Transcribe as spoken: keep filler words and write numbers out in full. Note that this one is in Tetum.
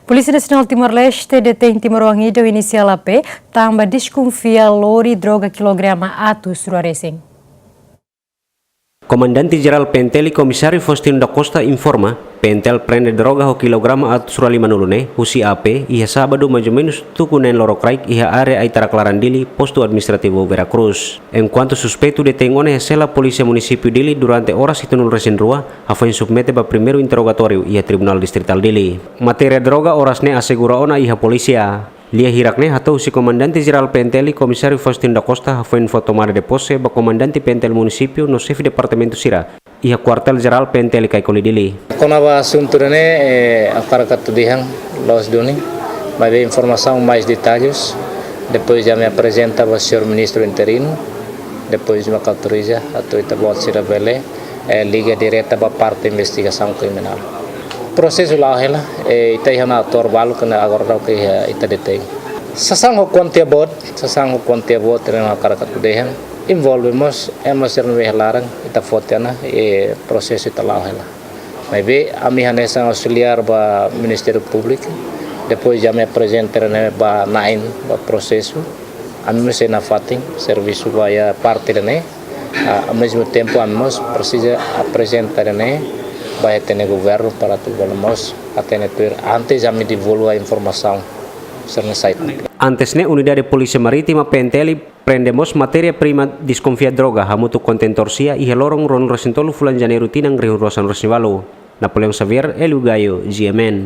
Polísia Nasionál Timor-Leste detein timoroan ida ho inisiál A P, tanba deskonfia lori droga kilograma atus rua resin. Komandante Jerál P N T L Komisáriu Faustino da Costa informa, P N T L prende droga ho kilograma atus rua limanulu ne'e husi A P iha sábadu maizumenus tuku neen lorokraik iha área Aitarak Laran Dili, Postu Administrativu Vera Cruz. Enkuantu suspeitu detein ona iha sela Polísia Munisípiu Dili durante oras hitunulu resin rua, hafoin submete ba primeiru interrogatóriu iha Tribunál Distritál Dili. Matéria droga oras ne'e asegura ona iha polísia. Lia hirak ne'e hato'o husi Komandante Jerál P N T L Komisáriu Faustino da Costa hafoin fó tomada de pose ba Komandante P N T L Munisípiu no Xefe Departamentu sira iha Kuartél Jerál P N T L Caicoli Dili. Kona-ba asuntu ne'e, eh, ha'u hakarak atu dehan la'ós duni, maibé informasaun mais detalles, depois ami aprezenta ba señór Ministru Interinu, depois mak autoriza atu ita-boot sira bele, eh, liga direta ba parte investigasaun kriminál. Prosesu la'o hela, eh, ita iha ona autór balu ne'ebé agora daudaun ita detein. Sasán ho kuantia boot, sasán ho kuantia boot ne'e ha'u hakarak atu dehan, envolve mós ema sira ne'ebé iha laran, ita foti ona, eh, prosesu ita la'o hela. Maibé ami hanesan auxiliár ba Ministériu Públiku, depois ami aprezenta ne'e ba na'in ba prosesu, ami mós iha nafatin servisu ba iha parte ne'e, ah, ao mesmo tempo ami mós presiza aprezenta ne'e ba iha ita-nia governu para atu bele mós hatene tuir antes ami divulga informasaun sira ne'e sai. Antes ne'e Unidade Polísia Marítima P N T L prende mós matéria-prima deskonfia droga hamutuk kontentór sira iha loron ruanulu resin tolu fulan Janeiru tinan rihun rua sanulu resin ualu. Napoleão Xavier, Hélio Gaio, G M N.